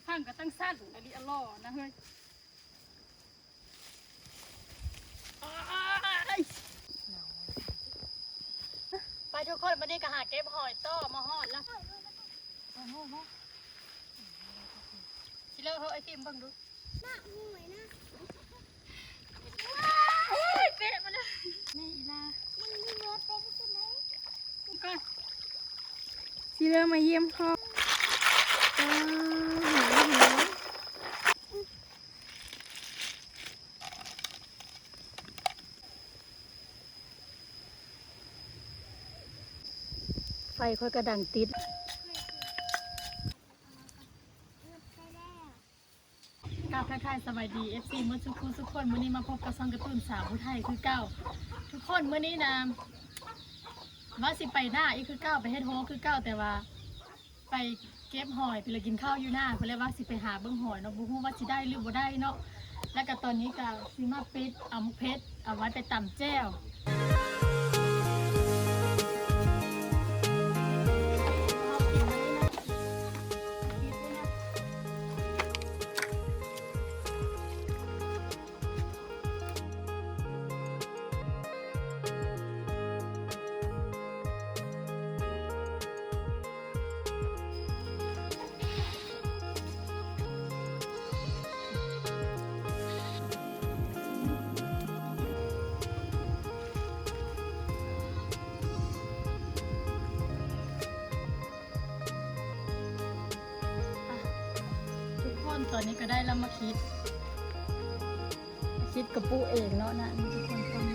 ທາງກໍຕັ້ງສັ້ນ ອະລິອະຫຼໍນະເຮີ້ຍ. ໄປທຸກຄົນ ບັດນີ້ກໍຫາເກັບຫອຍຕໍ່ ມາຮອດແລ້ວ. ຊິເລີເຮີ້ຍ ໄອ້ຟິມເບິ່ງດູ ນະ ຫອຍນະ. ໂອ້ຍ ເປະມາເລີຍ ແມ່ອີລາ ມັນມີເມືອເຕັມສຸດເລີຍ. ກ່ອນ ຊິເລີ່ມມາຢ້ຽມຄອບ. ໄຟຂ້ອຍກະດັງຕິດ. ກາບທັກທາຍສະບາຍດີ ເອັຟຊີ ໝົດສູ່ຄູ່ສູ່ຄົນ. ມື້ນີ້ມາພົບກັບຊ່ອງກາຕູນສາວຜູ້ໄທຄືເກົ່າ. ທຸກຄົນ ມື້ນີ້ນະ ວ່າຊິໄປນາອີກຄືເກົ່າ ໄປເຮັດໂຮຄືເກົ່າ ແຕ່ວ່າໄປເກັບຫອຍ ໄປລະກິນເຂົ້າຢູ່ນາ ເພິ່ນເລີຍວ່າຊິໄປຫາເບິ່ງຫອຍເນາະ ບໍ່ຮູ້ວ່າຊິໄດ້ຫຼືບໍ່ໄດ້ເນາະ. ແລ້ວກະຕອນນີ້ກະຊິມາປິດເອົາໝາກເຜັດ ເອົາໄວ້ໄປຕຳແຈ່ວ. ທຸກຄົນ ຕອນນີ້ກໍໄດ້ແລ້ວ ໝາກເຜັດ ເຜັດກະປຸເອງເນາະນະ ທຸກຄົນ.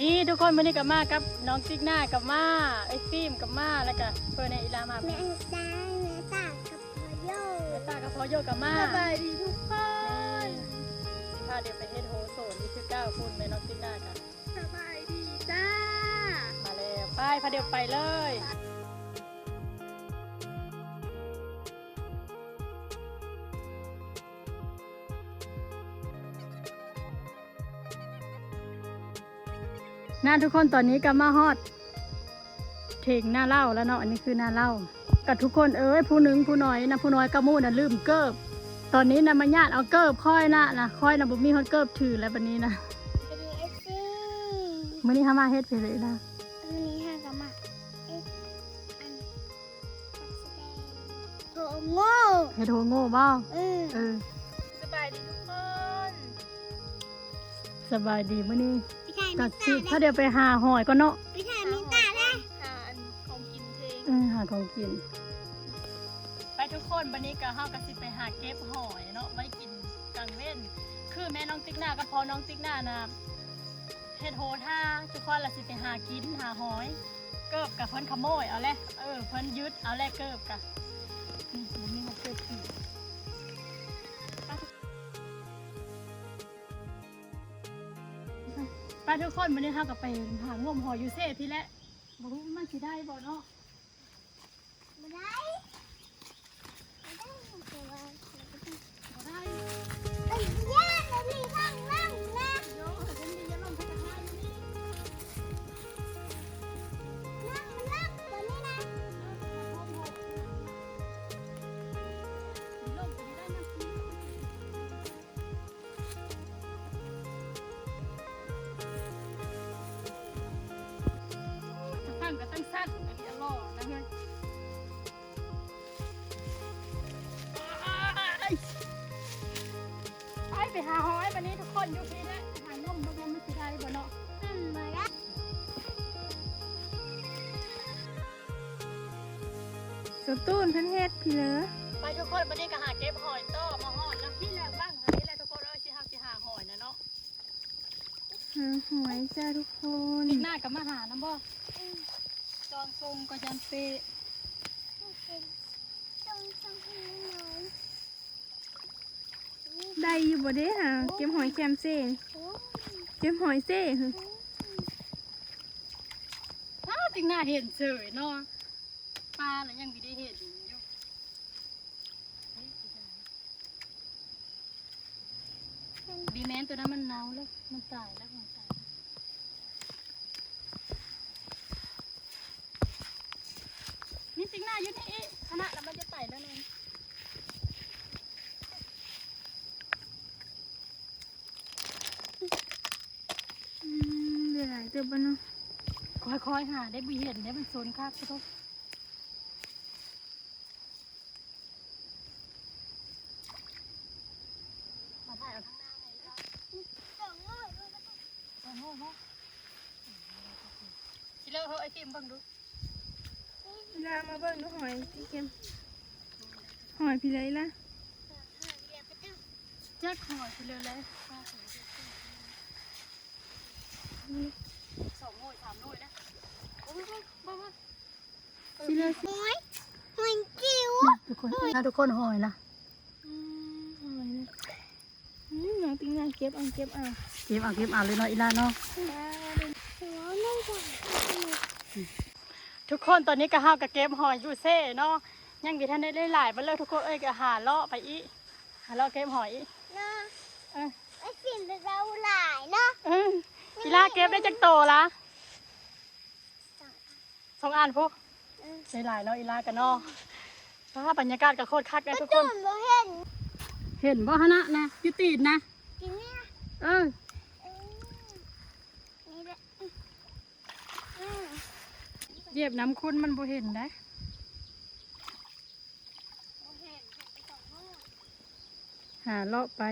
ນີ້ທຸກຄົນ ມື້ນີ້ກໍມາກັບນ້ອງຕິກໜ້າ ກັບມ້າ ເອື້ອຍຟິມ ກັບມ້າ ແລ້ວກໍເພິ່ນໃຫ້ອີລາມາ ແມ່ຕາ ແມ່ຕາກັບພໍ່ໂຢ ແມ່ຕາກັບພໍ່ໂຢກໍມາ. ສະບາຍດີທຸກຄົນ ພາດຽວໄປເຮັດໂຮໂຊນຢູ່ຄືເກົ່າພຸ້ນ ແມ່ນ້ອງຕິກໜ້າກໍ ສະບາຍດີຈ້າ ມາແລ້ວ ໄປ ພາດຽວໄປເລີຍ. ນະ ທຸກຄົນ ຕອນນີ້ກໍມາຮອດເຖິງນາເລົາແລ້ວເນາະ. ອັນນີ້ຄືນາເລົາ ກະທຸກຄົນເອີຍ ຜູ້ໜຶ່ງ ຜູ້ນ້ອຍນະ ຜູ້ນ້ອຍກັບໝູ່ນະລືມເກີບ. ຕອນນີ້ນະມາຍາດເອົາເກີບຂ້ອຍນະ ນະ ຂ້ອຍນະບໍ່ມີຮອດເກີບຖືແລ້ວບັດນີ້ນະ. ມື້ນີ້ເຮົາມາເຮັດເພເລລະ ມື້ນີ້ເຮົາກໍມາເຮັດອັນ ໂຮໂງ່ ເຮັດໂຮໂງ່ບໍ່? ເອີ ເອີ ສະບາຍດີທຸກຄົນ ສະບາຍດີ. ມື້ນີ້ກໍຊິພາດຽວໄປຫາຫອຍກ່ອນເນາະ ໄປຫາມິຕາແລ້ວ ຫາອັນຂອງກິນເທງ ເອີ ຫາຂອງກິນ. ໄປທຸກຄົນ ບັດນີ້ກໍເຮົາກໍຊິໄປຫາເກັບຫອຍເນາະ ໄວ້ກິນກາງເວັນ. ຄືແມ່ນ້ອງຕິກໜ້າກັບພໍ່ນ້ອງຕິກໜ້ານະ ເຮັດໂຮຖ້າ ທຸກຄົນລະຊິໄປຫາກິນ ຫາຫອຍ. ເກີບກະເພິ່ນຂະໂມຍເອົາແຫຼະ ເອີ ເພິ່ນຍຶດເອົາແຫຼະເກີບກະ ນີ້ ບໍ່ມີເກີບຖື. ໄປທຸກຄົນ ມື້ນີ້ເຮົາກໍໄປຫາງົມຫອຍຢູ່ເຊພີ້ແຫຼະ ບໍ່ຮູ້ມັນຊິໄດ້ບໍ່ເນາະ. ບໍ່ໄດ້ ບໍ່ໄດ້ ບໍ່ໄດ້ ເອີຍ ຢ່າ ຢ່າລົງໄປທາງນັ້ນນະ ໂຍ ເອີຍ ຢ່າລົງໄປທາງນັ້ນນີ້ ນັ້ນ ນັ້ນ ຕົວນີ້ນະ ລົງໄປໄດ້ນະ. ທາງກໍຕັ້ງສັ້ນ ອັນນີ້ຫຼໍ່ນະເຮີ້ຍ. ໄປ ໄປຫາຫອຍບັດນີ້ທຸກຄົນ ຢູ່ພີ້ແຫຼະ ຫານົມເບິ່ງວ່າມັນຊິໄດ້ບໍ່ເນາະ. ອືມ ບໍ່ໄດ້ ສະຕູນເພິ່ນເຮັດພີ້ເລີ. ໄປທຸກຄົນ ບັດນີ້ກໍຫາເກັບຫອຍຕໍ່ ມາຮອດແລ້ວ ພີ້ແຫຼະ ບັ້ງອັນນີ້ແຫຼະທຸກຄົນເອີຍ ທີ່ເຮົາຊິຫາຫອຍນະເນາະ. ຫາຫອຍຈ້າທຸກຄົນ. ປີໜ້າກໍມາຫານຳບໍ່? ອືມ ຈອງຊົງກໍຍັນເປ. ໄດ້ຢູ່ບໍ່ເດ້ຫາ? ໂອ້ ເກັບຫອຍແຄມເຊ. ໂອ້ ເກັບຫອຍເຊ. ໂອ້ ອ້າ ຕິກໜ້າເຫັນເສີຍເນາະ. ປາລະຍັງມີໄດ້ເຫັນຢູ່. ບີແມນ ຕົວນັ້ນມັນເນົ່າແລ້ວ ມັນຕາຍແລ້ວ ມັນຕາຍ. ຢູ່ນີ້ອີກ ອັນນັ້ນລະມັນຈະໄປແລ້ວນັ້ນ. ອືມ ໄດ້ຫຼາຍເຕີບບໍ່ເນາະ? ຄ່ອຍໆຫາໄດ້ ບໍ່ເຫັນເດ້ ມັນຊົນຄັກ. ມາຖ່າຍເອົາທາງໜ້າແດ່. ສອງຮ້ອຍບໍ່? ຊິເລີເຮົາໄອ້ຟິມເບິ່ງດູ. ລາມາເບິ່ງດູ ຫອຍທີ່ເກັບ ຫອຍພີເລີລະ ຈັກຫອຍພີເລີແລະ ສອງໜ່ວຍສາມໜ່ວຍນະ. ເບິ່ງ ເບິ່ງ ເບິ່ງ ຊິເລີ ຫອຍ ຫອຍຈິ້ວ ທຸກຄົນ ທຸກຄົນ ຫອຍນະ. ອືມ ຫອຍນະ. ອືມ ນ້ອງຕິງນາເກັບເອົາ ເກັບເອົາ ເກັບເອົາ ເກັບເອົາເລີຍເນາະ ອີ່ຫຼ້າເນາະ. ທຸກຄົນ ຕອນນີ້ກໍເຮົາກໍເກັບຫອຍຢູ່ເຊເນາະ ຍັງບໍ່ທັນໄດ້ຫຼາຍປານໃດ. ທຸກຄົນເອີຍ ກໍຫາເລາະໄປອີກ ຫາເລາະເກັບຫອຍອີກເນາະ. ເອີ ໄອ້ສິນເຮົາຫຼາຍເນາະ. ເອີ ອີ່ຫຼ້າເກັບໄດ້ຈັກໂຕລະ? ສອງອັນພຸ້ນ ເອີ ໄດ້ຫຼາຍເນາະ ອີ່ຫຼ້າກັນເນາະ. ອືມ ວ້າ ບັນຍາກາດກໍໂຄດຄັກນະທຸກຄົນ. ບໍ່ເຫັນ ເຫັນບໍ່ຫັ້ນນະ ນະ ຢູ່ຕີນນະ ຕີນນີ້ນະ. ເອີ ເອີ ນີ້ແຫຼະ ອືມ ອືມ ຢຽບນ້ຳຂຸ່ນມັນບໍ່ເຫັນໄດ. ບໍ່ເຫັນ ເຫັນແຕ່ສອງໜ່ວຍ ຫາເລາະໄປ.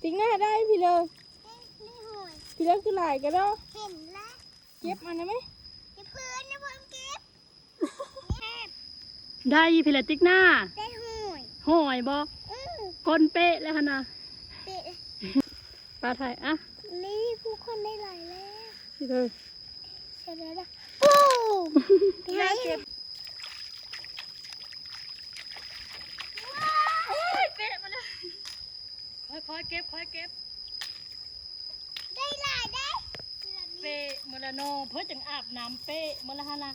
ຕິງໜ້າໄດ້ພີເລີ ພີເລີຄືຫຼາຍກະດອກ. ເຫັນລະ ເກັບມານະແມ່ ຢ່າເພິ່ນ ຢ່າເພິ່ນເກັບ. ໄດ້ພີເລີຕິກໜ້າ ໄດ້ຫອຍ ຫອຍບໍ່? ອື ກົ້ນເປະແລ້ວຫັ້ນນະ ເປະ. ປາໄທ ອະ ນີ້ຜູ້ຄົນໄດ້ຫຼາຍແລ້ວ ເດີ ໃສ່ໄດ້ລະ. ໂອ້ ໄດ້ເກັບ ໂອ້ຍ ເປະມາແລ້ວ. ຄ່ອຍໆເກັບ ຄ່ອຍເກັບ. ໄດ້ຫຼາຍເດ້ ເປະໝົດລະເນາະ ເພິ່ນຈັ່ງອາບນ້ຳເປະໝົດລະຫັ້ນລະ.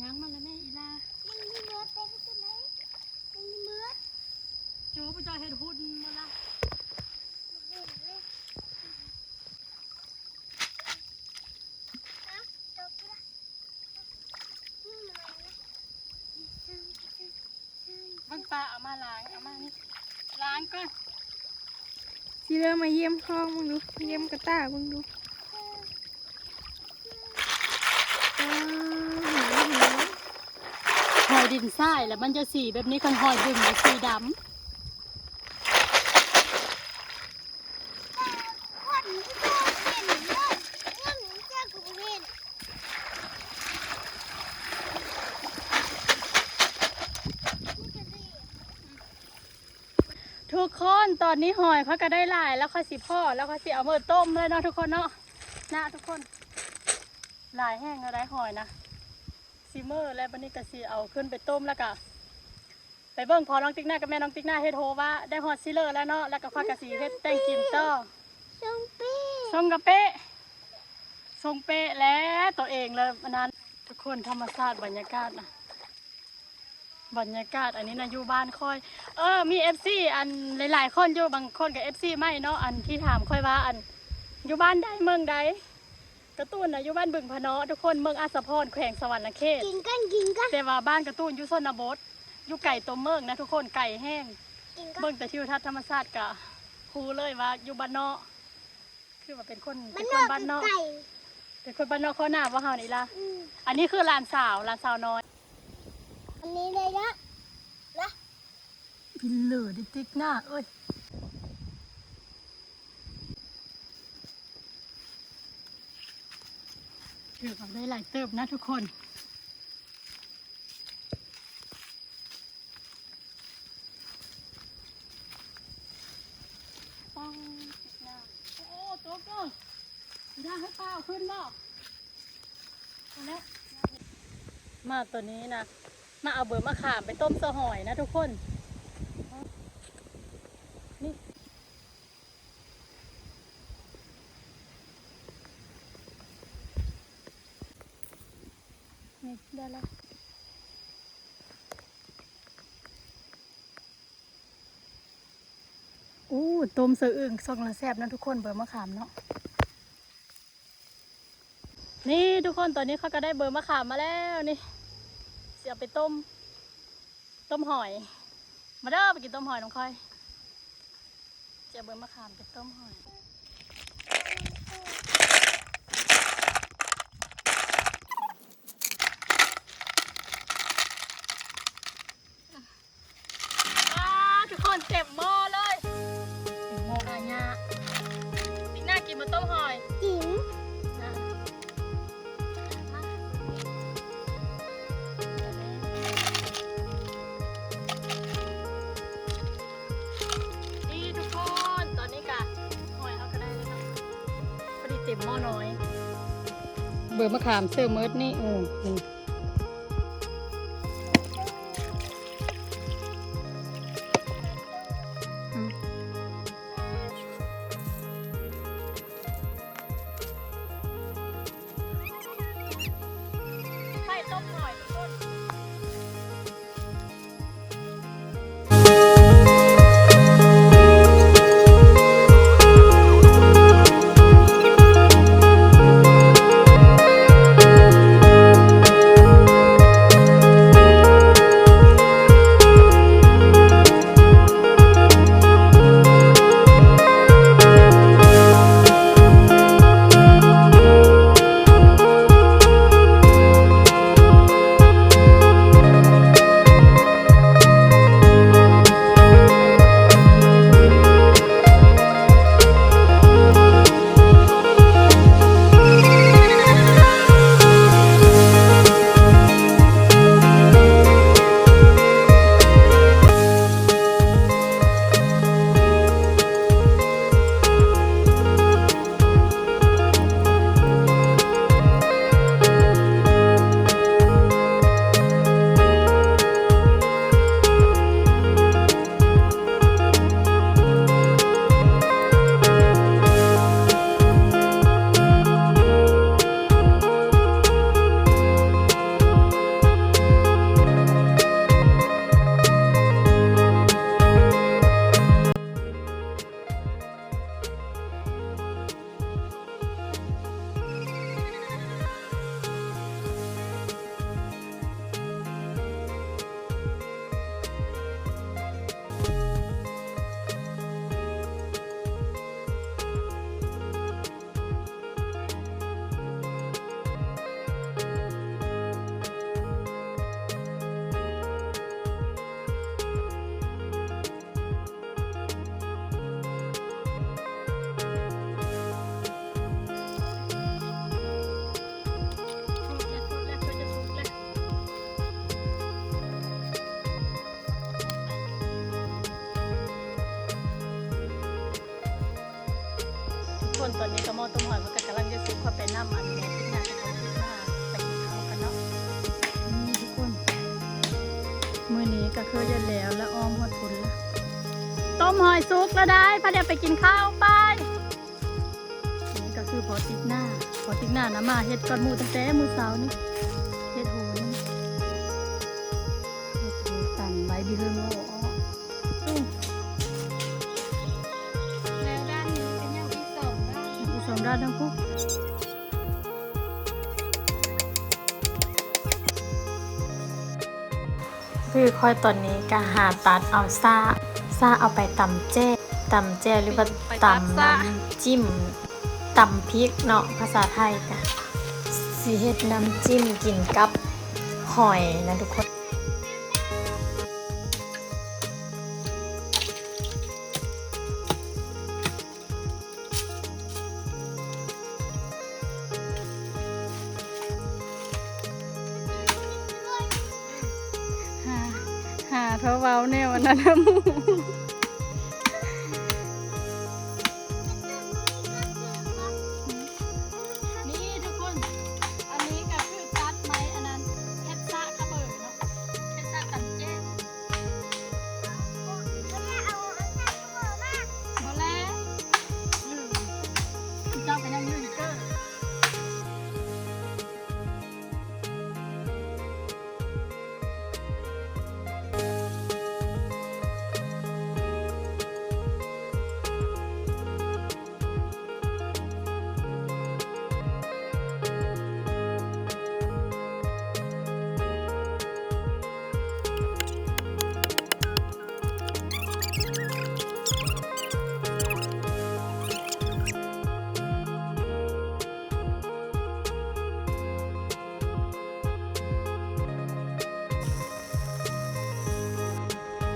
ຍັງມາລະແມ່ອີ່ຫຼ້າ ຍັງມີເໝິດເດ້ ຍັງມີເໝິດ ໂຈ ພວກເຈົ້າເຮັດຫຸ່ນໝົດລະ. ເບິ່ງປາເອົາມາລ້າງ ເອົາມານີ້ ລ້າງກ່ອນ. ຊິເລີ່ມມາຢ້ຽມຂອງເບິ່ງດູ ຢ້ຽມກະຕ່າເບິ່ງດູ. ຫອຍດິນຊາຍລະມັນຈະສີແບບນີ້ ຄັນຫອຍບຶງລະສີດຳ. ທຸກຄົນ ຕອນນີ້ຫອຍຂ້ອຍກະໄດ້ຫຼາຍແລ້ວ ຂ້ອຍຊິພໍ້ແລ້ວ ຂ້ອຍຊິເອົາເມືອຕົ້ມເລີຍເນາະ ທຸກຄົນເນາະ. ນະ ທຸກຄົນ ຫຼາຍແຮງແລ້ວໄດ໋ຫອຍນະ ຊິເມີແລ້ວ. ບາດນີ້ກະຊິເອົາຂຶ້ນໄປຕົ້ມ ແລ້ວກະ ໄປເບິ່ງພໍ່ນ້ອງຕິກໜ້າກັບແມ່ນ້ອງຕິກໜ້າເຮັດໂຮວາ ໄດ້ຮອດຊິເລີແລ້ວເນາະ ແລ້ວກໍຂ້ອຍກໍຊິເຮັດແຕ່ງກິນຕໍ່. ຊົງເປະ ຊົງກະເປະ ຊົງເປະແລ້ວໂຕເອງເລີຍ ອັນນັ້ນ. ທຸກຄົນ ທຳມະຊາດບັນຍາກາດນະ ບັນຍາກາດອັນນີ້ນະ ຢູ່ບ້ານຂ້ອຍ. ເອີ ມີເອັຟຊີ ອັນ ຫຼາຍໆຄົນຢູ່ ບາງຄົນກໍເອັຟຊີໃໝ່ເນາະ ອັນທີ່ຖາມຂ້ອຍວ່າ ອັນ ຢູ່ບ້ານໃດເມືອງໃດ. ກະຕູນນະ ຢູ່ບ້ານບຶງພະເນາະ ທຸກຄົນ ເມືອງອາດສະພອນ ແຂວງສະຫວັນນະເຂດ. ກິນກັນ ກິນກັນ ແຕ່ວ່າບ້ານກະຕູນຢູ່ຊົນນະບົດ ຢູ່ໄກຕົວເມືອງນະ ທຸກຄົນ ໄກແຮງ. ເບິ່ງແຕ່ທິວທັດທຳມະຊາດກະຮູ້ເລີຍວ່າຢູ່ບ້ານນອກ ຄືວ່າເປັນຄົນ ເປັນຄົນບ້ານນອກ ເປັນຄົນບ້ານນອກຄໍນາບໍ່ເຮົານີ້ລະ. ອືມ ອັນນີ້ຄືຫຼານສາວ ຫຼານສາວນ້ອຍ ອັນນີ້ເລີຍເນາະ ລະ ກິນເລີຍຕິກໜ້າເອີຍ. ຖືກເອົາໄດ້ຫຼາຍເຕີບນະທຸກຄົນ. ປ້າ ຕິກໜ້າ ໂອ້ ໂຕເກີນ ຊິໄດ້ໃຫ້ປ້າເອົາຂຶ້ນບໍ່? ມາຕົວນີ້ນະ ມາເອົາເບີມະຂາມໄປຕົ້ມໃສ່ຫອຍນະທຸກຄົນ. ນີ້ ນີ້ ໄດ້ແລ້ວ. ໂອ້ ຕົ້ມໃສ່ອຶ່ງຊ່ອງລະແຊບເນາະທຸກຄົນ ເບີມະຂາມເນາະ. ນີ້ທຸກຄົນ ຕອນນີ້ຂ້ອຍກໍໄດ້ເບີມະຂາມມາແລ້ວນີ້ ຊິເອົາໄປຕົ້ມ ຕົ້ມຫອຍ. ມາເດີ ໄປກິນຕົ້ມຫອຍນຳຂ້ອຍ. ຊິເອົາເບີມະຂາມໄປຕົ້ມຫອຍ. ອ້າ ທຸກຄົນ ເຕັມໝໍ້ເລີຍ ເຕັມໝໍ້ອາຍາ. ຕິກໜ້າກິນບໍ່ຕົ້ມຫອຍ? ກິນ. ນີ້ທຸກຄົນ ຕອນນີ້ກະຫອຍເຮົາກໍໄດ້ແລ້ວເນາະ ພໍດີເຕັມໝໍ້ນ້ອຍ. ເບີມະຂາມເສີມເໝິດນີ້ ເອີ ນີ້. ໄປຕົ້ມຫອຍທຸກຄົນ.ທຸກຄົນ ຕອນນີ້ກໍໝໍ້ຕົ້ມຫອຍເພິ່ນກໍກຳລັງຈະສຸກ ຂ້ອຍໄປນຳອັນແມ່ຕິກໜ້າກັບເອົາຕິກໜ້າໄປກິນເຂົ້າກັນເນາະ. ນີ້ທຸກຄົນ ມື້ນີ້ກໍຄືຈະແລ້ວລະ ອ້ອມຮອດພຸ້ນລະ. ຕົ້ມຫອຍສຸກລະໄດ໋ ພາດຽວໄປກິນເຂົ້າໄປ. ນີ້ກໍຄືພໍ່ຕິກໜ້າ ພໍ່ຕິກໜ້ານະ ມາເຮັດກ່ອນໝູ່ຕັ້ງແຕ່ມື້ເຊົ້ານີ້ ເຮັດໂຫໜຶ່ງ ເຮັດໂຫ ຕຳໃບບີເຮີໂງ່. ແລ້ວດ້ານນີ້ກໍຍັງອີກສອງດ້ານ ອີກສອງດ້ານທາງພຸ້ນ. ຄືຂ້ອຍຕອນນີ້ກໍຫາຕັດເອົາສາກ ຈະເອົາໄປຕຳແຈ່ວ ຕຳແຈ່ວ ຫຼືວ່າຕຳນ້ຳຈິ້ມ ຕຳພິກເນາະ ພາສາໄທກະ ຊິເຮັດນ້ຳຈິ້ມກິນກັບຫອຍນະທຸກຄົນ. ຫາ ຫາເທົ່າເວົ້າແນວອັນນັ້ນນຳໝູ່. ນີ້ທຸກຄົນ ອັນນີ້ກະຄືຕັດໄມ້ອັນນັ້ນ ເຮັດສະກະເບີເນາະ ເຮັດສະຕຳແຈ່ວ. ບໍ່ແລະ ເຈົ້າກະຍັງລືມເກີດ.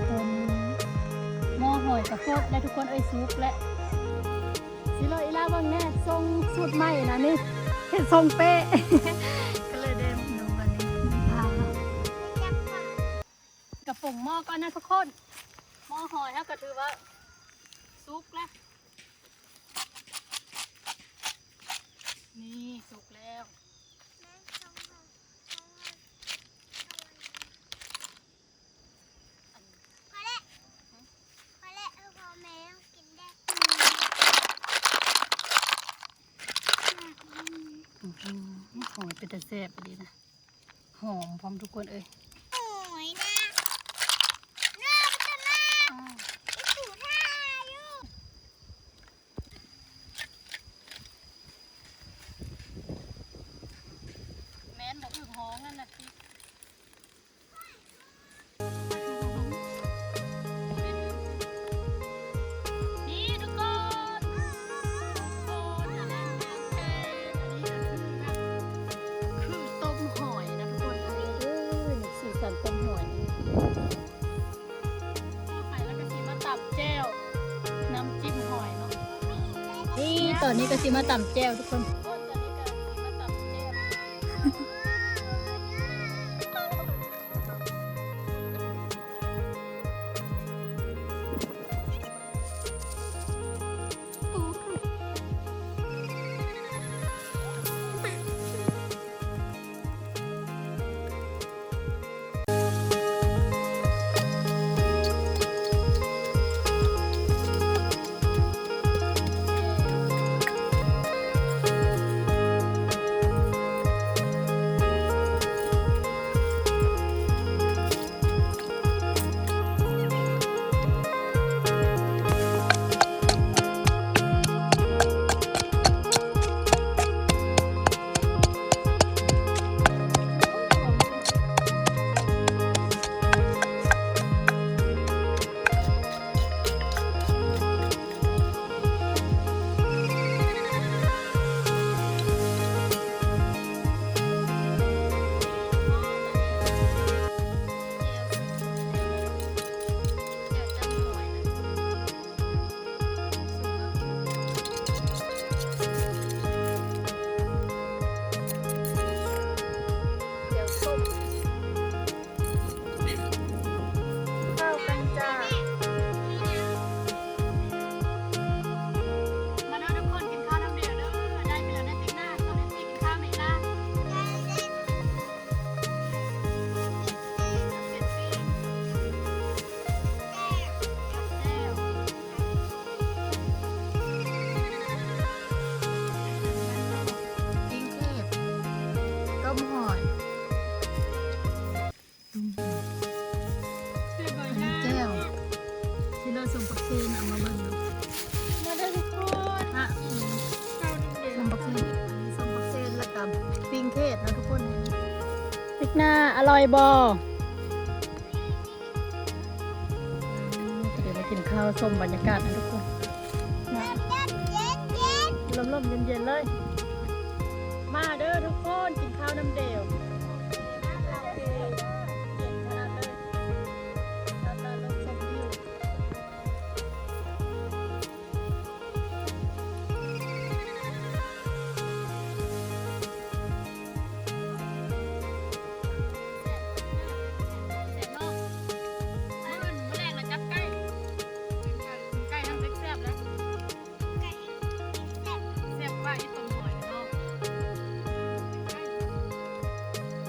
ຕົ້ມໝໍ້ຫອຍກະປົດແລ້ວທຸກຄົນເອີຍ ສຸກແລ້ວ. ຊິເລີອີ່ຫຼ້າເບິ່ງແນ່ ຊົງຊຸດໃໝ່ນະນີ້ ເຮັດຊົງເປ້ ກະເລີຍໄດ້ເບິ່ງວັນນີ້ ພາ ກະປົງໝໍ້ກ່ອນນະທຸກຄົນ. ໝໍ້ຫອຍເຮົາກະຖືວ່າສຸກແລ້ວ ນີ້ສຸກແລ້ວ. ພໍແລ້ວ ພໍແລ້ວ ເອີ ພໍ່ແມ່ກິນໄດ້. ອືມ ຫອຍເປັນຕາແຊບອີ່ຫຼີນະ ຫອມພ້ອມທຸກຄົນເອີຍ. ຫອຍນະ ໜ້າເປັນຕາໜ້າ ອືມ ອີ່ຕູທ່າຢູ່. ແມ່ນບໍ່? ອຶກຮ້ອງນັ້ນນະຕິ. ນີ້ທຸກຄົນ ທຸກຄົນ ອັນນັ້ນ ອັນນີ້ກະຄື ຄືຕົ້ມຫອຍນະທຸກຄົນ. ເອີ ສີສັນຕົ້ມຫອຍນີ້. ຕໍ່ໄປລະກະຊິມາຕຳແຈ່ວ ນ້ຳຈິ້ມຫອຍເນາະ. ນີ້ ຕອນນີ້ກະຊິມາຕຳແຈ່ວທຸກຄົນ. ຕອນນີ້ກະຊິມາຕຳແຈ່ວ. ແຈ່ວສົ້ມ ເຂົ້າກັນຈ້າ. ມາເດີທຸກຄົນ ກິນເຂົ້ານຳເດວເດີ. ໄດ້ໄປແລ້ວນະຕິກນາ ເຂົ້າເດວຊິກິນເຂົ້ານຳອີ່ຫຼ້າ. ປີ້ງເຂດ ຕົ້ມຫອຍ ຕົ້ມຫອຍ ອັນນີ້ແຈ່ວ ຊິເລີ ສົ້ມຜັກເຊນ ເອົາມາເບິ່ງເນາະ. ມາເດີທຸກຄົນ ອະ ສົ້ມຜັກເຊນ ອັນນີ້ສົ້ມຜັກເຊນ ແລ້ວກະປີ້ງເຂດເນາະທຸກຄົນ. ຕິກນາ ອະລ່ອຍບໍ່? ອືມ ກະເດີມາກິນ ເຮົາຊົມບັນຍາກາດນະທຸກຄົນເນາະ ລົມໆເຢັນໆເລີຍ. ມາເດີທຸກຄົນ ກິນເຂົ້ານຳເດວ. ເຢັນຂະໜາດເລີຍ ເຮົາຕາລົມຊົມວິວ. ແຊບເນາະ ມື້ອື່ນມື້ແລງລະຈັບໄກ່ ກິນໄກ່ນຳແຊບໆ ລະ ແຊບກວ່າອີ່ຕົມຫອຍເນາະ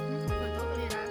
ອືມ ຝົນຕົກອີ່ຫຼີລະ.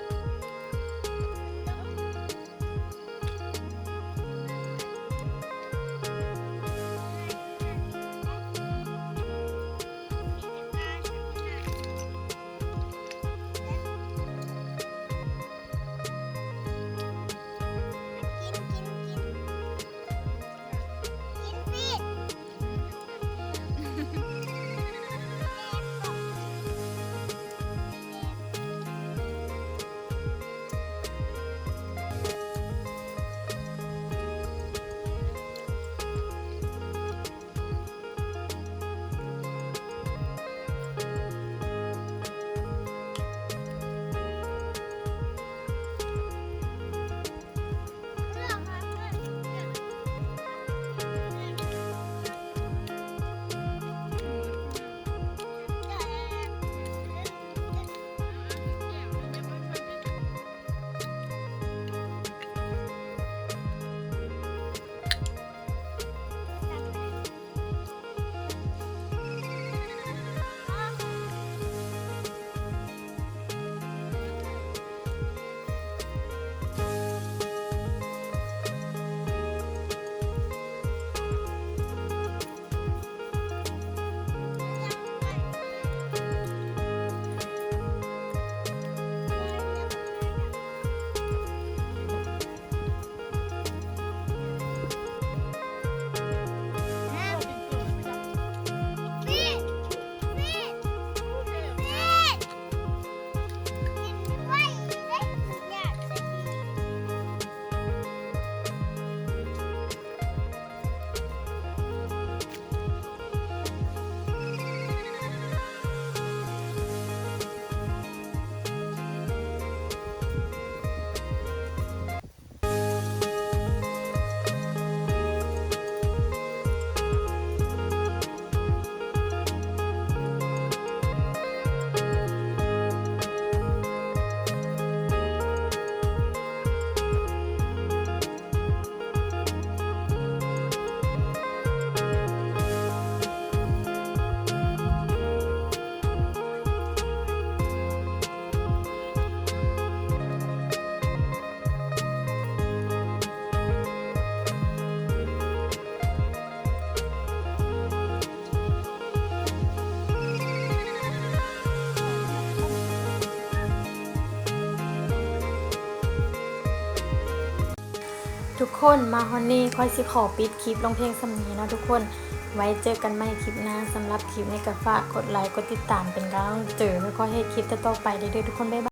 ທຸກຄົນ ມາຮອດນີ້ຂ້ອຍຊິຂໍປິດຄລິບລົງພຽງສ່ຳນີ້ເນາະທຸກຄົນ. ໄວ້ເຈີກັນໃໝ່ຄລິບໜ້າ. ສຳລັບຄລິບນີ້ກໍຝາກກົດໄລ ກົດຕິດຕາມເປັນກຳລັງໃຈໃຫ້ຂ້ອຍເຮັດຄລິບຕໍ່ໆໄປເດີທຸກຄົນ. ບາຍບາຍ.